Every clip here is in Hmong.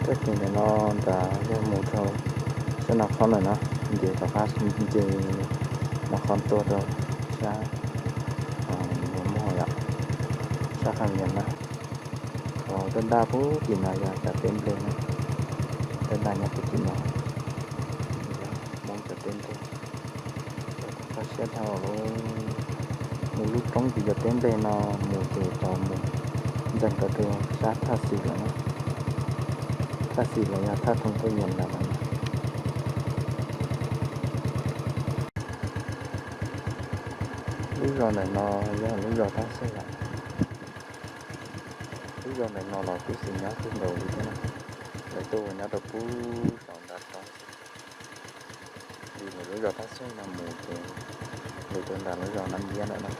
Txoj kev ntawm no nrad yog mus rau sab Naj Khob lawm na, nce tom qab nce Naj Khob tuaj rau sab Nplog Mog yom, sab Qhaj Vias na. Qhov daj daj puag tim no yog cov teb nplej na, daj daj nyob puag tim no, Hmoob cov teb nplej. Kho siab dhau lawm, mus lub roob tim cov teb nplej no mus ces tau mus ntxeeg rau sab Thaj Xis lawm na. Thaj Xis los yog Thaj Thoob Kub Yees ntawd lawm na. Lub zos ntawm no yog lub zos Thaj Xeej lawm. Lub zos ntawm no los kuj xis nyob kawg nkaus li thiab na, lawv tuaj ua nyob rau pub saum nram roob xwb. Li ntawm lub zos Thaj Xeej no mus ces lawv tuaj nram lub zos Nab Ntiab lawm na.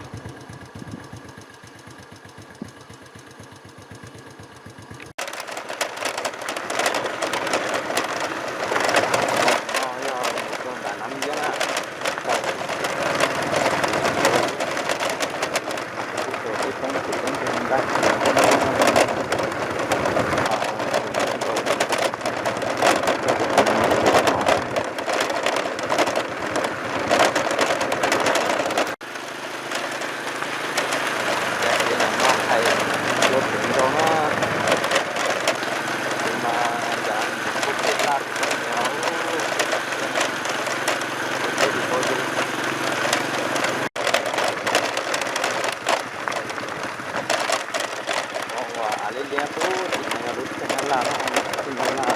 Ua a li liab tub tim no yog lub thaj Nyab Laj na, thaj Nyab Laj,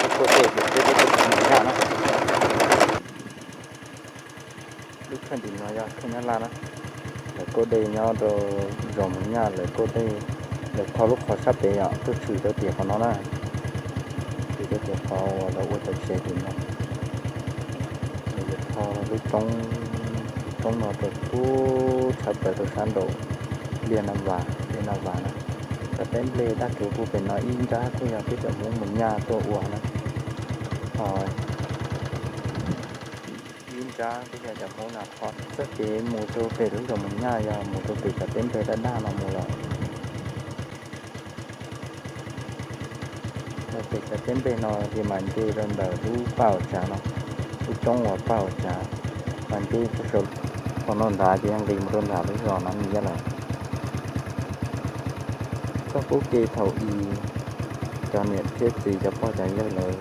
lub koj dej ces peb lub thaj Nyab Laj na. Lub thaj tim no yog thaj Nyab Laj na. Lawv koj dej nyob rau zos Mus Nyaj, lawv koj dej, lawv tho lub qhov sab pem yom, tuaj tshwm rau tim qhov no na. Tshwm rau tim qhov uas lawv ua cov tsev tim no. Lawv yuav tho lub roob, lub roob no rau pub tshaj plaws rau sab nraum Liaj Naj Vas, Liaj Naj Vas na. Cov teb nplej daj rhuv puag pem no ib nrab kuj yog peb cov Hmoob Mus Nyaj tuaj ua na. Ho ib nrab kuj yog cov Hmoob Naj Khob. Txoj kev mus rau pem lub zos Mus Nyaj yog mus rau pem cov teb nplej daj daj no mus lawm. Rau pem cov teb nplej no ces mam nce rau ntawm lub Paj Hauv Tsav no, lub roob uas Paj Hauv Tsav, mas nce rau saum qhov no nrad ces yog nqis mus rau nram lub zos Nab Ntiab lawm. Txoj qub ke thaum i cov niam thiab txiv cov pog cov yawg lawv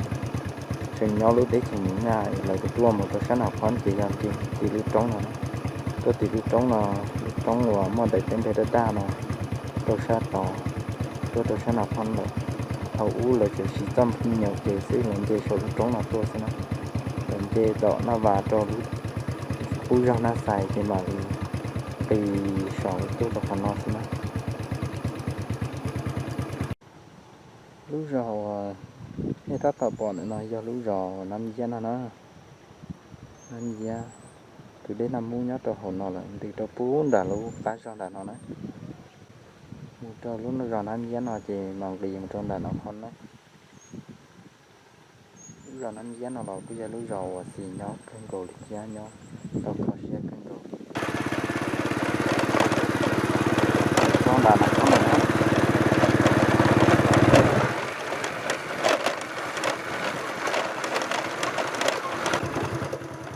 tseem nyob lub teb chaws Mus Nyaj, lawv kuj tuaj mus rau sab Naj Khob ces yog nce tim lub roob no, tuaj tim lub roob no, lub roob uas muaj daim teb nplej daj daj no rau sab tod, tuaj rau sab Naj Khob lawm. Thaum ub lawv tsuas siv txoj me nyuam kev xwb, lawv nce saum lub roob no tuaj xwb na. Lawv nce tom Naj Vas rau lub qub zog Naj Xais ces mam li nqis saud tuaj rau qhov no xwb na. Lub zos uas nej tab tom pom ntawm no yog lub zos Nab Ntiab no na. Nab Ntiab, tus dej Naj Mub nyob rau hauv no lawm, ntws rau pub nram lub qab zog nram no na. Mus rau lub zos Nab Ntiab no ces mam nqis mus rau nram Naj Khob na. Lub zos Nab Ntiab no los kuj yog lub zos uas xis nyob kawg nkaus li thiab, nyob tau kho siab kawg nkaus. Tsob nram no tsob ntawm no.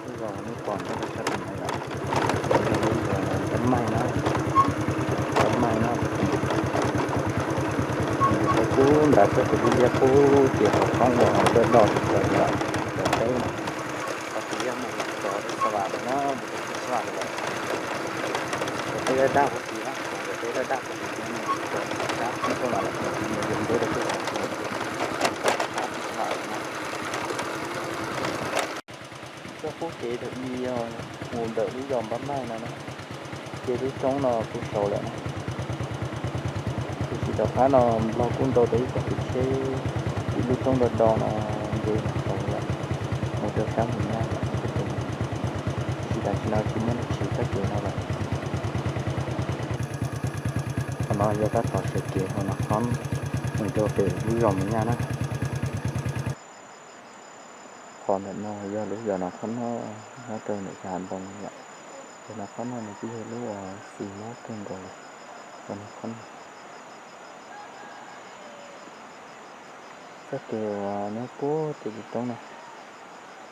Lub zos nej pom nyob rau sab tim no yom, lub zos Nab Maij na, Nab Maij na. Nws rau pub nrad txoj kev liab liab pub tim qhov roob uas daj daj tshaj plaws yom, cov teb no. Qhov tid yog mus rau Xas Vas lawm na, mus rau Xas Vas lawm. Cov teb daj daj puag tid na, cov teb daj daj puag tid ces mus rau sab Xas Vas lawm, mus yos nteb rau Xas Vas lawm na. Txoj qub kev thaum i yog mus ntawm lub zos Npab Maij no na, ces lub roob no kuj saud lawm na. Tab sis tom qab no Nplog kuj ntaus tau ib txoj kev tsheb, ib lub roob do do no nce saud lawm, mus rau sab Mus Nyaj lawm. Tab sis tam sim no tsis muaj neeg siv txoj kev no lawm. Qhov no yog tab tom sawv kev hauv Naj Khob mus rau pem lub zos Mus Nyaj na. Qhov ntawm no yog lub zos Naj Khob Noj, nyob rau ntawm cov hav ntoo yom. Zos Naj Khob Noj nws kuj yog lub uas xis nyob kawg nkaus li. Zos Naj Khob Noj. Txoj kev uas nyob puag tim cov roob no,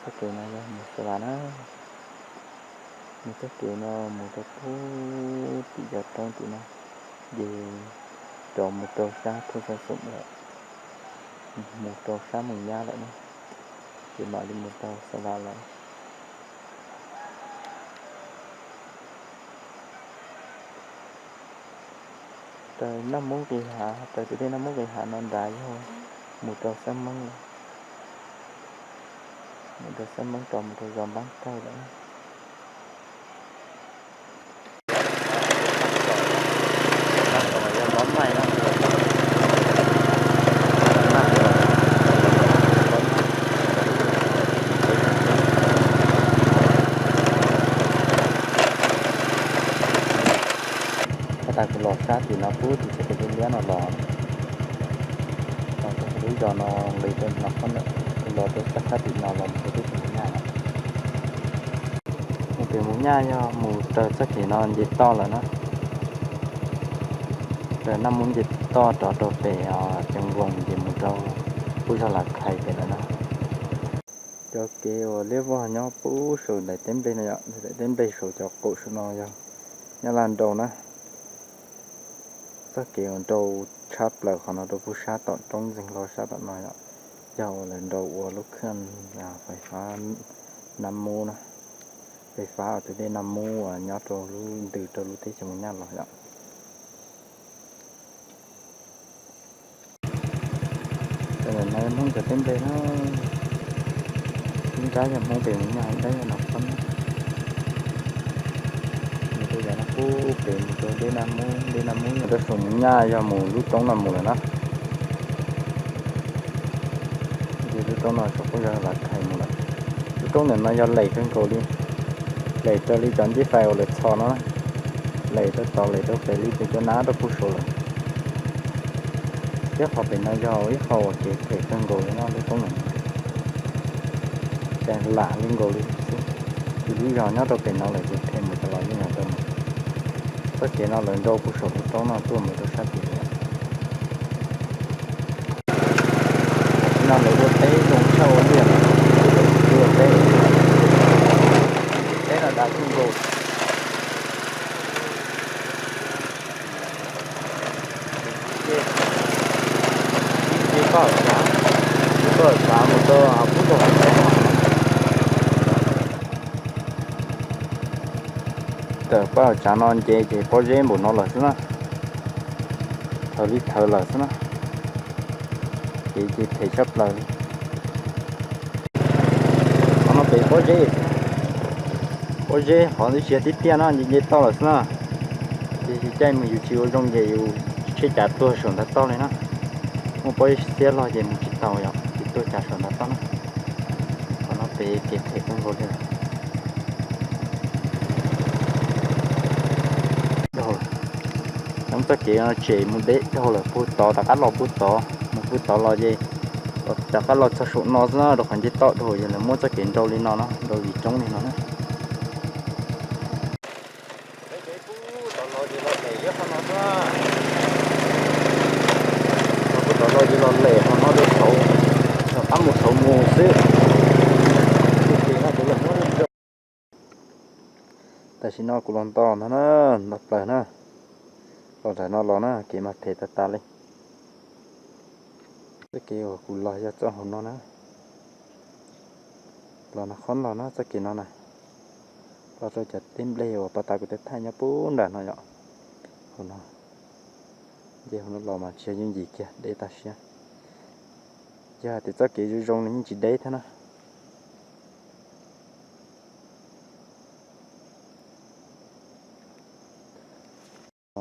txoj kev no yog mus Xa Vas na. Nws txoj kev no mus rau puag tim cov roob tim no, ces rov mus rau sab Phuj Xab Xoom lawm, mus rau sab Moos Nyab lawm na, ces mam li mus tau Xa Vas lawm. Raws Naj Mub nqis hav, raws tus dej Naj Mub nqis hav no nrad yog mus rau Xab Meeb lawm, mus rau Xab Meeb rov mus rau zos Npab Kawg lawm. Has tas kuv los sab tim no puag tim txoj kev liab liab no los, los rau lub zos no nqis rau no qhov ntawm, los rau sab sab tim no los mus rau teb chaws Moos Nyaj lawm. Mus pem Moos Nyaj yog mus raws txoj kev no nce toj lawm na. Raws Naj Mub nce toj rov rau pem Coo Voos ces mus rau puag zos Lav Khais pem lawm na. Cov kev uas liab vog nyob puag saum daim teb nplej no yom, daim teb nplej saum cov qaum saum no yog Nyab Laj nraud na. Txoj kev uas nraud tshab plaws qhov no rau puag sab tom roob ntxeeg hlo sab tom no yom, yog uas lawv nraud ua lub khaj fais fab Naj Mub na, fais fab uas tus dej Naj Mub uas nyob rau lub ntws rau lub teb chaws Moos Nyaj los yom. Tam sim no yog Hmoob cov teb nplej na, ib nrab yog Hmoob pem Moos Nyaj, ib nrab yog Naj Khob. Mus rau yav no puag pem mus rau dej Naj Mub, dej Naj Mub mus rau saum Moos Nyaj yog mus lub roob no mus lawm na. Ces lub roob no saum puag zos Lav Khais mus lawm. Lub roob ntawm no yog lem kawg nkaus li, lem raws li cov ncej fais uas lawv txhos no, lem rau tod lem rau pem li tus cua nab rau puag saud lawm. Thiab qhov pem no yog ib qho uas kev phem kawg nkaus li no, lub roob ntawm no ces lam li nkaus li xwb, ces lub zos nyob rau pem no lawm ces phem mus tas los yeej yog rau mus. Txoj kev no lawv nrau puag saum lub roob no tuaj mus rau sab tid lawm. Tam sim no lawv ua teb zoo tshaj ua liaj, ua teb, teb no dav kawg nkaus. Ces paj hauv tsav, paj hauv tsav mus rau pub rau hauv teb no. Tawm paj hauv tsav no nce ces pob zeb npaum no lawm xwb na, thawv li thawv lawm xwb na, ces ces phem tshaj plaws li. Qhov no pem pob zeb, pob zeb qhov ntawd tsis yog tiaj tiaj no, nce nce toj lawm xwb na. Ces tsis caij mus yus tsis ua zoo ces yus tsheb cav tuag saum ntav toj li na. Muaj pob zeb xiab log ces mus tsis tau yom, ces tuag cav saum ntav toj na. Qhov no pem kev phem kawg nkaus li. Cov txoj kev no tsem mus deb dhau lawm, puag tod rov qab los puag tod, mus puag tod los ces rov qab los txog saum no xwb na, rau qhov nce toj dhau, yog lawv muab txoj kev nrau li no no, nrau vim roob li no na. Puag tod los ces los lem qhov no rau saud, rov qab mus saud mus xwb. Tam sim no kuv los nto ntag na, nto plaws na, los nram no los na, kev mas phem tas tas li. Txoj kev uas kuv los yog txoj hauv no na, los no qhov los na, txoj kev no na, los rau cov teb nplej uas pas tas kuv teb thaij nyob puag nram no yom, hauv no. Nce hauv no los mas tsis yog yooj yim kiag, deb tas siab. Yog hais tias txoj kev zoo zoo nws yeej tsis deb thiab na.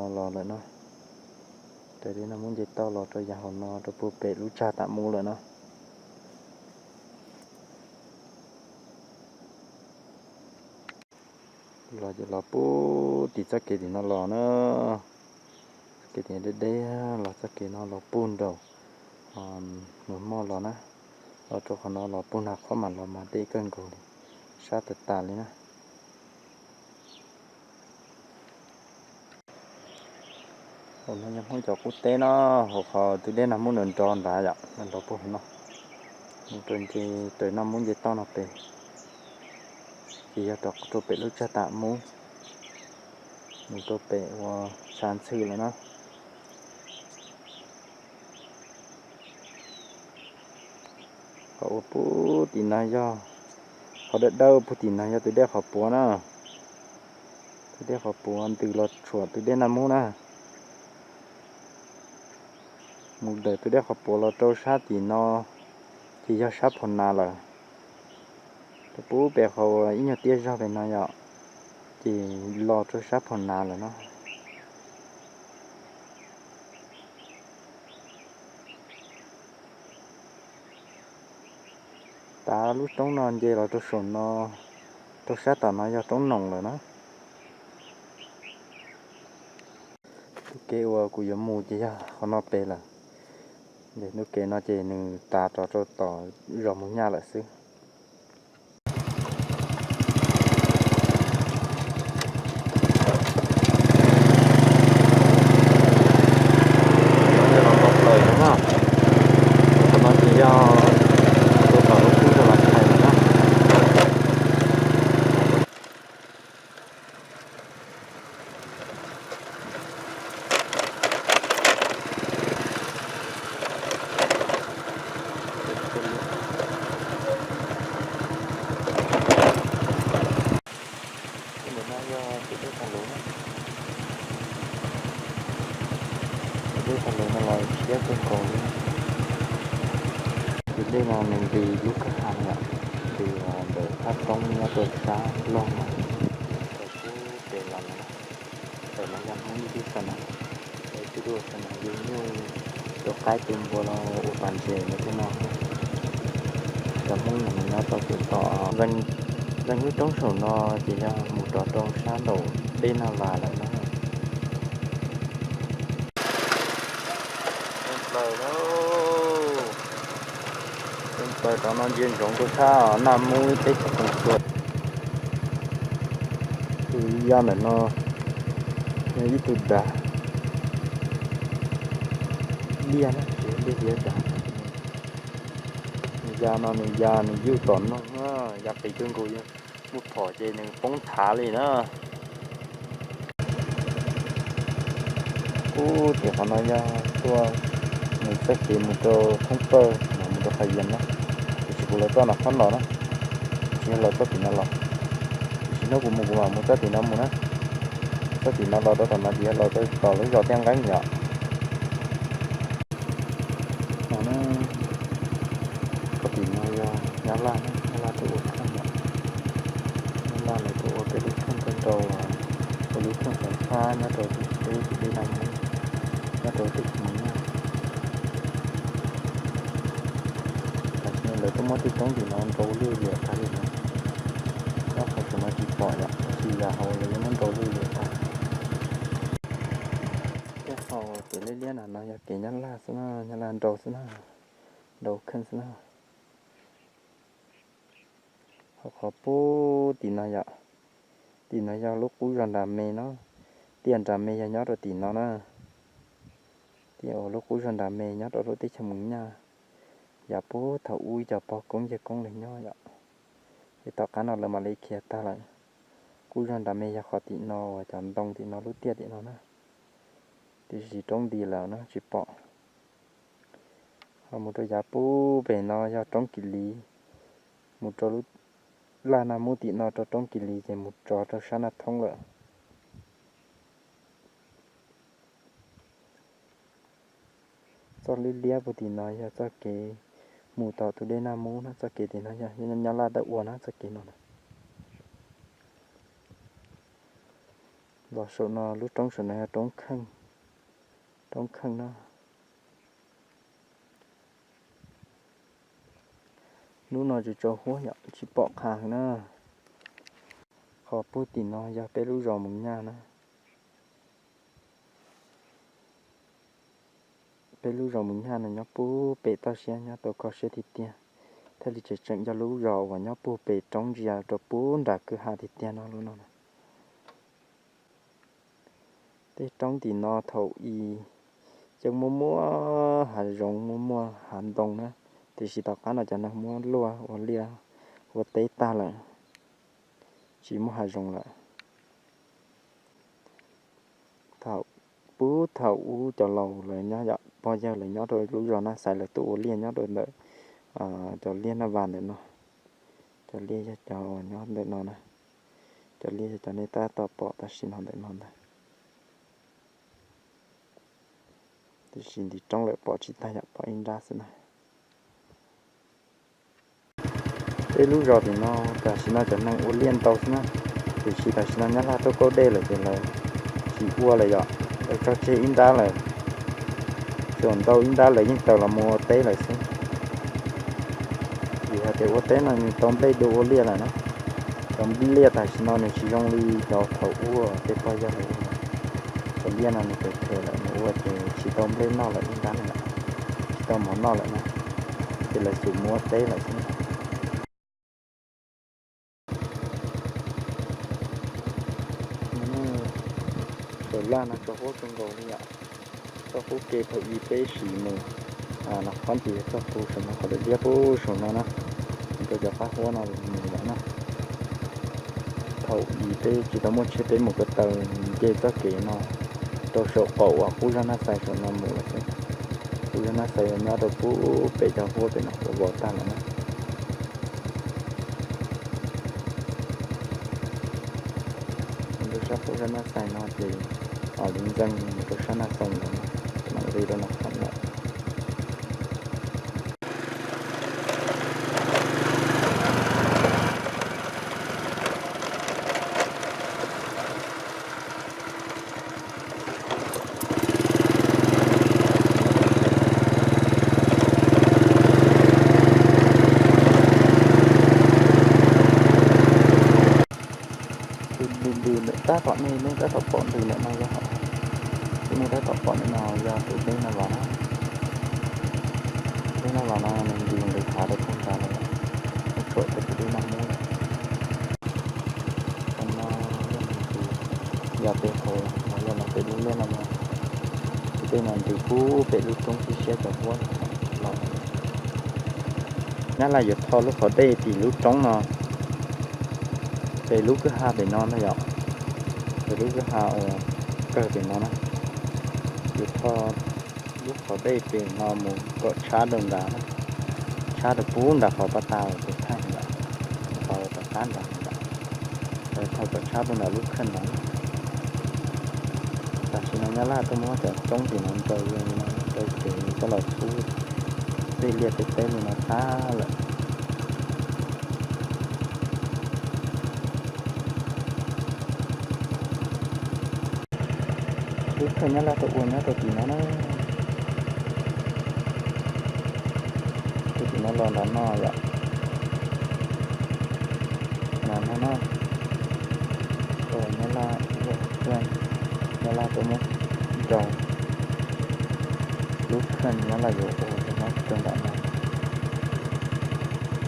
Los lawm no, raws li no muab nce toj los rau yav hauv no rau puag pem lub tsag tam mus lawm no. Los ces los puag tim txoj kev tim no los na, kev tim deb deb los txoj kev no los puag nraum Nus Moj los na, los rau qhov no los puag nram qhov mas los mas deb kawg nkaus li, sab tas tas li na. No yog Hmoob cov qub teb no, hauv qhov tus dej Naj Mub nrov nrov ntawd yom, nrov puag hauv no, mus rau nce raws Naj Mub nce toj no pem, ces yog rov rau pem lub tsag Tam Mub, mus rau pem ua Tshav Ntxhw lawm na. Qhov uas puag tim no yog, qhov dawb dawb puag tim no yog tus dej Qhov Puav na. Tus dej Qhov Puav ntws los tshuam tus dej Naj Mub na, mus ntawm tus dej Qhov Puav los rau sab tim no ces yog sab Phom Nas lawm. Rau puag pem qhov uas ib nyuag tiaj zog pem no yom, ces los rau sab Phom Nas lawm no. Tav lub roob no nce los rau saum no, rau sab tom no yog roob Noom lawm na. Ntu kev uas kuv yuav mus ces yog qhov no pem lawm. Ntu kev no ces nws tav rov rau tom zos Mus Nyaj lawm xwb. Los npau plaws no na. Qhov no ces yog rau tom lub kub zos Las Thais lawm na. Tus dej Tag Luv na, tus dej Tag Luv no los siab kawg nkaus li. Tus dej no nws ntws lub kwj ha yom, ntws ntawm thaj roob nyob rau sab Loog no, rau pem los no, ntawm no yog Hmoob ib tug xa nas, ib tug xa nas yug nyuj, tus qaib tus npua los ua pas ntses no tej no. Cov Hmoob no nws nyob rau pem tom, zeeg lub roob saum no ces yog mus rov rau sab nraum dej Naj Vas lawm na. Plaws, plaws rov no ntsia ntsoov rau sab Naj Mub teb chaws Koos Txuas. Tus ya ntawm no yog ib tug dav liaj na, liaj hiav dav. Nws ya no nws ya nws yuj tom noog na, ya qis kawg nkaus, muaj phom ces nws poob thav li na. Ub, tim qhov no yog tuaj mus txoj kev mus rau Thoob Pawg no, mus rau Qhov Yias na. Tiam sis kuv lawv txoj no qhov los na, tsis yog lawv txoj tim no los. Tiam sis hnub kuv mus kuv mam mus txoj tim no mus na. Txoj tim no los rau tom no ces yog los rau tom lub zos Tiaj Nqeeb yom. No na, qhov tim no yog Nyab Laj na, Nyab Laj tuaj ua kheej yom. Nyab Laj lawv tuaj ua peb lub kheej rau nraud, ua lub kheej xov xab nyob rau tim peb tim dej Naj Mub, nyob rau tim Mus Nyaj. Tam sim no lawv tuaj muab tej roob tim no nrau lwj liam tag li no. Nyob qhov saum no tsis pom yom, tab sis yam hauv lawv yuav muab nrau lwj liam tag. Tej hauv kev liab liab na no yog kev Nyab Laj xwb na, Nyab Laj nrau xwb na, nrau kheej xwb na. Ho qhov puag tim no yom, tim no yog lub qub zos Nras Me no, tiaj Nras Me yog nyob rau tim no na. Tiaj uas lub qub zos Nras Me nyob rau lub teb chaws Mus Nyaj, yav puag thaum ub cov pog koob yawg koob lawv nyob yom. Es tom qab no lawv mam li khiav tag lawm. Qub zos Nras Me yog qhov tim no uas cov ntoo tim no lub tiaj tim no na, tiam sis roob nti lawm na tsis pom. Ho mus rau yav puag pem no yog roob Kis Lis, mus rau lub laj Naj Mub tim no rau roob Kis Lis ces mus rov rau sab Naj Thoob lawm. Txoj liab liab puag tim no yog txoj kev mus tom tus dej Naj Mub na, txoj kev tim no yog Nyab Laj tuaj ua na, txoj kev no na. Los saum no lub roob saum no yog roob kheej, roob kheej na. Hnub no tsis tsaus huab yom, tsis pom qha na. Qhov puag tim no yog peb lub zos Mus Nyaj na. Peb lub zos Mus Nyaj no nyob puag pem toj siab, nyob rau kho siab tiag tiag. Thiaj li tseem tseem yog lub zos uas nyob puag pem roob ntsia rau puag nram kwj ha tiag tiag no lub no na. Tej roob tim no thaum i yeej muaj muaj hav zoov muaj muaj hav ntoo na, tiam sis tom qab no cov neeg muab luaj ua liaj ua teb tag lawm, tsis muaj hav zoov lawm. Thaum, puag thaum ub cov laus lawv nyob, yog pog yawg lawv nyob rau lub zos Naj Xais lawv tuaj ua liaj nyob rau ntawm cov liaj Naj Vas ntawm no. Cov liaj yog cov nyob ntawm no na, cov liaj yog cov nej tab tom pom tam sim no ntawm no ntag. Tiam sis ntiv roob lawm pom tsis tag yom, pom ib nrab xwb na. Peb lub zos tim no tam sim no cov neeg ua liaj ntau xwb na, tiam sis tam sim no Nyab Laj tuaj kaub dej lawm ces lawv tsis ua lawm yom, lawv tso tseg ib nrab lawm. Tsuas ntau ib nrab lawv yeej tawm los mus ua teb lawm xwb. Vim hais tias ua teb no nws tau nplej dua ua liaj lawm na. Cov liaj tam sim no nws tsis zoo li cov thaum ub tej pog yawg lawv ua. Cov liaj no nws phem phem lawm, nws ua ces tsis tau nplej noj lawm ib nrab na, tsis tau mov noj lawm na, ces lawv xub mus ua teb lawm xwb. Saum laj no tso huab kawg nkaus li yom. Txoj qub ke thaum i peb sim mus, no qhov ntsis txoj qub saum no, qhov diav diab pub saum no na, mus rau cov qab huab no mus lawm na. Thaum i peb tsis tau muaj tsheb peb mus ko taw nce txoj kev no rau saum qaum uas qub zos Naj Xais saum no mus lawm xwb. Qub zos Naj Xais nyob rau pub pem cov huab pem no vau tag lawm na. Mus rau sab qub zos Naj Xais no ces li ntxees mus rau sab Naj Xoo lawm, mam li rau Naj Xoo lawm. Tus ntws ntws ntawm tab tom nej, nej tab tom pom ntws ntawm no yog, tus nej tab tom pom ntawm no yog tus dej Naj Vas na. Dej Naj Vas no nws ntws nqis hav rau puag nrad lawm, muab tshuam rau tus dej Naj Mub lawm. Qhov no yog nws ntws yog pem hauv los yog los pem lub liaj no yog, tus dej no ntws pub pem lub roob tib siab cov huab los. Nyab Laj yuav tho lub qhov dej tim lub roob no pem lub kwj ha pem no ntag yom, pem lub kwj ha uas kawg pem no na. Yuav tho lub qhov dej pem no mus kom tshab rau nrad, tshab rau pub nrad qhov pab tas tus thaij ntawd, qhov rov qab nrad ntawd, tho kom tshab rau nrad lub kheej ntawd. Tam sim no Nyab Laj tuaj muab cov roob tim no nrau zoo li no rau ces coj los pub tej liaj tej teb li no tag lawm. Lub kheej Nyab Laj tuaj ua nyob rau tim no na. Tuaj tim no los nram no yom. Nram no na, Nyab Laj ua kheej, Nyab Laj tuaj muab nrau lub kheej Nyab Laj yuav ua rau nyob rau nram no.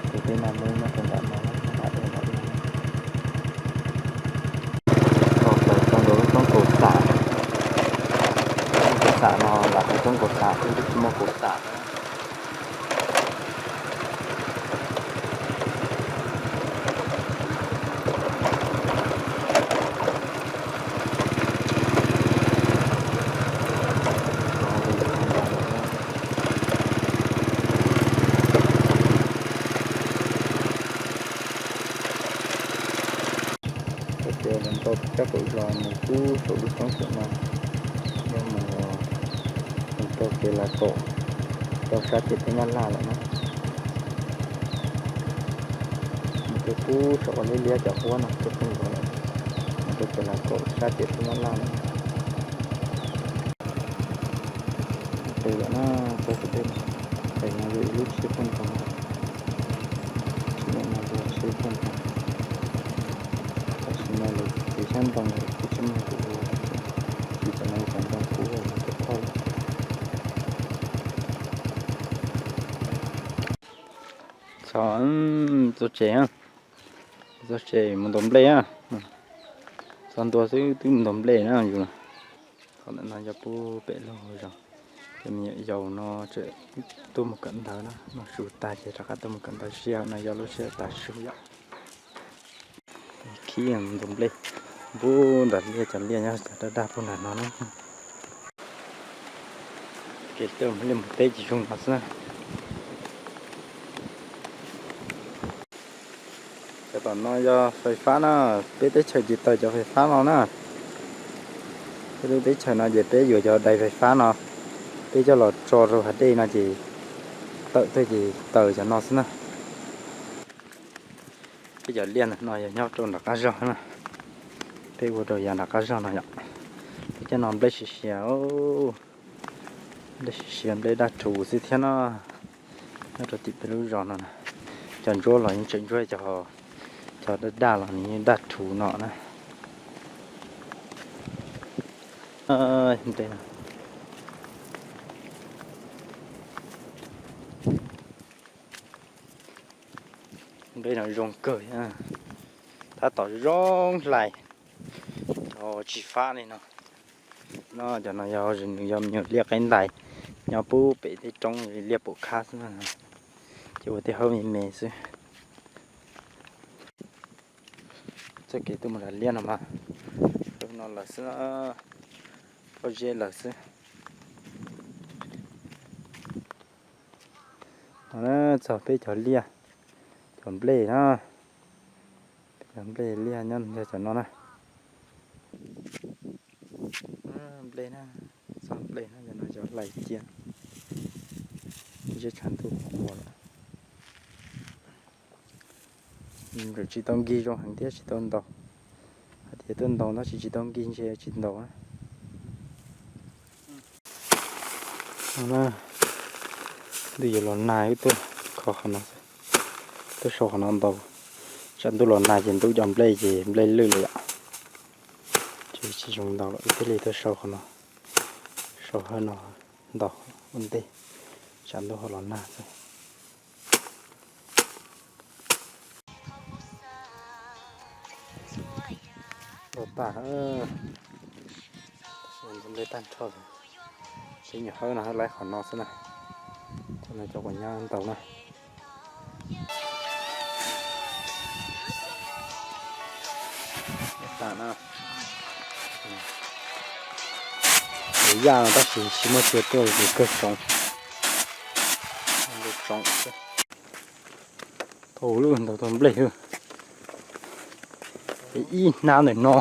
Tus dej Naj Mub nyob rau nram no, nram dej nram no. Tau plaws tau ntawm lub roob Kaus Xam, roob Kaus Xam no lam hais roob Kaus Xam xwb, twb tsis muaj Kaus Xam. Txoj kev los ntau caj kaum zos mus kub saum lub roob saum no, yog mus, mus rau kev lav kaum rau sab ciam teb Nyab Laj lawm na. Mus rau kub saum ua liab liab cov huab no rau pem zos lawm, mus rau kev lav kaum sab ciam teb Nyab Laj lawm. Qis lawm na, txoj kev dej no, qis no yog ib lub tsheb phooj ntoo, tsheb no yog tsheb phooj ntoo. Tam sim no lawv txiav xyab ntoo lawm, kuv tsis muaj tus ua, tsis tam no cov ntoo kub lawm, cov thauj lawm. Txog txoj tsev, txoj tsev mus ntaus nplej na. Txog ntua xwb twb mus ntaus nplej na yus. Qhov ntawm no yog pub pem lub hauv zos, ces me nyuam yaus no tseem tuaj mus kawm ntawv na, noj su tag ces rov qab tuaj mus kawm ntawv, sij hawm no yog lub sij hawm tav su yom. Khib ntoo nplej, pub ntawm liaj, cov liaj nyob cov daj daj pub nram no na. Kev tuaj mus liaj mus teb ces zoo no xwb na. Cov tom no yog fais fab na, peb teb chaws ces taws cov fais fab no na. Peb lub teb chaws no ces peb yuav cov dais fais fab no, peb coj los tso rau hav dej no ces tawm tuaj ces taws cov no xwb na. Peb cov liaj ntawm no yog nyob rau nram qab zog na, peb ua rau yav nram qab zog no yom. Peb cov no nplej siav siav, nplej siav siav nplej daj rhuv xwb thiab no. Nyob rau tim peb lub zos no na, cov ntsuab los yeej tseem ntsuab, cov, cov daj daj los nws yeej daj rhuv no na. Nplej no zoo kawg, tab tom zoo hlais, cov tsis fab li no. No cov no yog nws yog me nyuam liaj qaib ntais, nyob pub pem tej roob liaj pum khab xwb, ces ua tej hawb me me xwb. Txoj kev tuaj mus zam liaj no mas, no lawm xwb, pob zeb lawm xwb. No txog peb cov liaj, cov nplej na, peb cov nplej liaj nyob cov no na. Nplej na, txog nplej na, cov no cov hlais cia, zeb tshav ntuj qhuav lawm. Tsis tau nkig zoo heev thiab tsis tau ntaus. Hais tias tuaj ntaus tab sis tsis tau nkig ntshe tsis ntaus na. Ntuj yuav los nag wb tuaj kho qhov no, tuaj sau qhov no ntaus. Tsam ntuj los nag ces ntub cov nplej ces nplej lwj lawm yom. Ces tsis zoo ntaus lawm, wb thiaj li tuaj sau qhov no, sau hawb no ntaus ua ntej, tsam ntuj ho los nag xwb. Los tag, ntaus nplej tag nrho, ces nyuam hawb no hawb laib qhov no xwb na, cov no cov quav nyab ntaus na. Yaj no tab sis tsis muaj tua tuaj ces kawg tsoov, tsoov xwb. Tau lub ntaus tau nplej, es ib hnab ntawm no,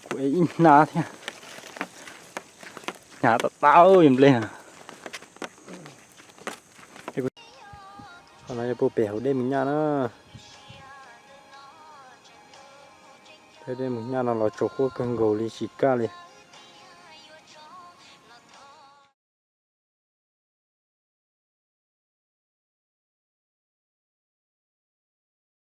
kuv es ib hnab thiab. Hnyav tau tau nplej. Qhov no yog puag pem hauv dej Mus Nyaj na. Pem dej Mus Nyaj no los tsaus huab kawg nkaus li tsis kaj li.